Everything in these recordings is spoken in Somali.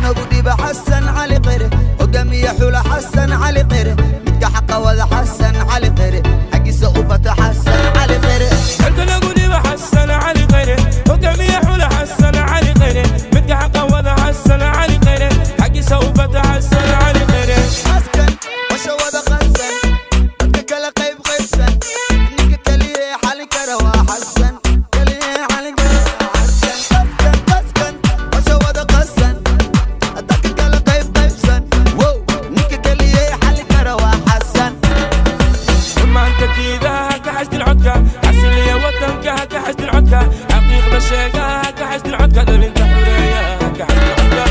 Nagu dhiba Xasan Cali Qire, hogaamiye xula Xasan Cali Qire, midka xaqa wada Xasan Cali Qire, xaggiisa u bata Xasan Cali Qire. Xilka nagu dhiba Xasan Cali Khayre, hogaamiye xula Xasan Cali Khayre, midka xaqa wada Xasan Cali Khayre, xaggiisa u bata Xasan Cali Khayre. Askan hosha wada qasan, dadka kala qayb qaybsan, ninka kaliya xalin kara waa Xasan, kaliya xalin kara waa Xasan. Qaskan qaskan hosha wada qasan, dadka kala qayb qaybsan, wow, ninka kaliya xalin kara waa Xasan. Maanta diidaha ka xasdin codka, xasiliya wadanka ha ka xasdin codka, xaqiiqda sheegaha ha ka xasdin codka, dhalinta xureeya ha ka xasdin codka.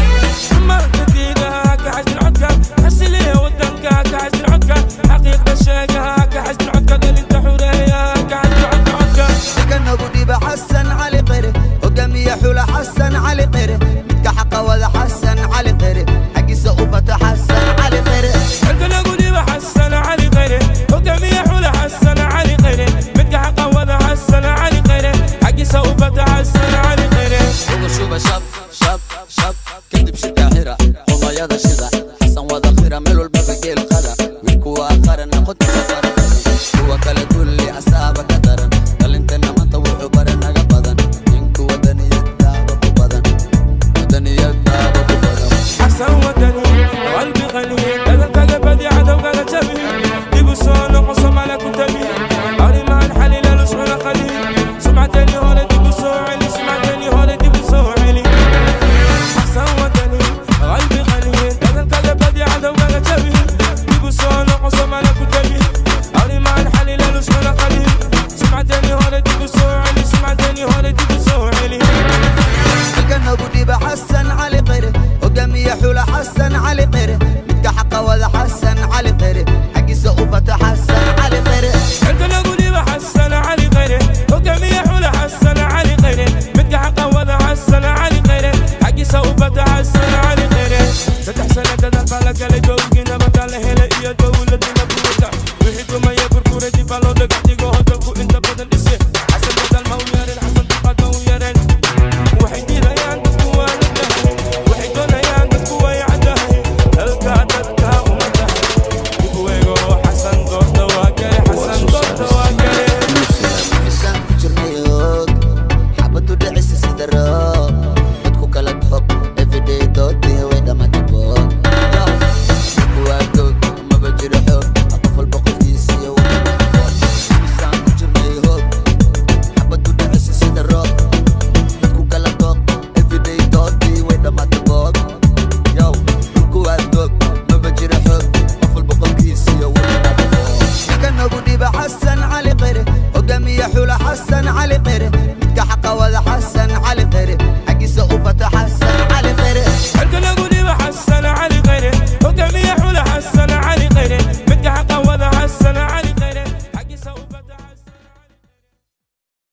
Maanta diidaha ha ka xasdin codka, xasiliya wadanka ha ka xasdin codka, xaqiiqda sheegaha ha ka xasdin codka, dhalinta xureeya ha ka xasdin codka codka. Ninka nagu dhiba Xasan Cali Qire, hogaamiye xula Xasan Cali Qire, midka xaqa wada Xasan Cali Qire, xaggiisa u bata Xasan Cali Qire. Xilka nagu dhiba Xasan Cali Khayre, hogaamiye xula Xasan Cali Khayre, midka xaqa wada Xasan Cali Khayre, xaggiisa u bata Xasan Cali Khayre. Uga shuba shab shab shab, kadib shirka xira, qumayada shida, Xasan wada khira, meel walbaba geel qada, wiilku waa qaran, aqoontiisa fara badan, kuwa kale dulli asaaba ka daran, dhalintana maanta wuxuu bara naga badan, ninku wadaniyadaaba ku badan, wadaniyadaaba ku badan. Xasan wadani qalbi qani, dadalkaga badi, cadowgaga jabi, dib u soo noqo, Soomaaliya ku tabi, arrimahan xalila luscuna qali, sumcadeeni hore dib u soo celi, sumcadeeni hore dib u soo celi. Xasan wadani qalbi qani, dadalkaga badi, cadowgaga jabi, dib u soo noqo, Soomaaliya ku tabi, arrimahan xalila luscuna qali, sumcadeeni hore dib u soo celi, sumcadeeni hore dib u soo celi. Ninka nagu dhiba Xasan Cali Qire, hogaamiye xula Xasan Cali Qire, midka xaqa wada Xasan Cali Qire, xaggiisa u bata Xasan Cali Qire. Xilka nagu dhiba Xasan Cali Khayre, hogaamiye xula Xasan Cali Khayre, midka xaqa wada Xasan Cali Khayre, xaggiisa u bata Xasan Cali Khayre. 3 sano dadaal baa la galay.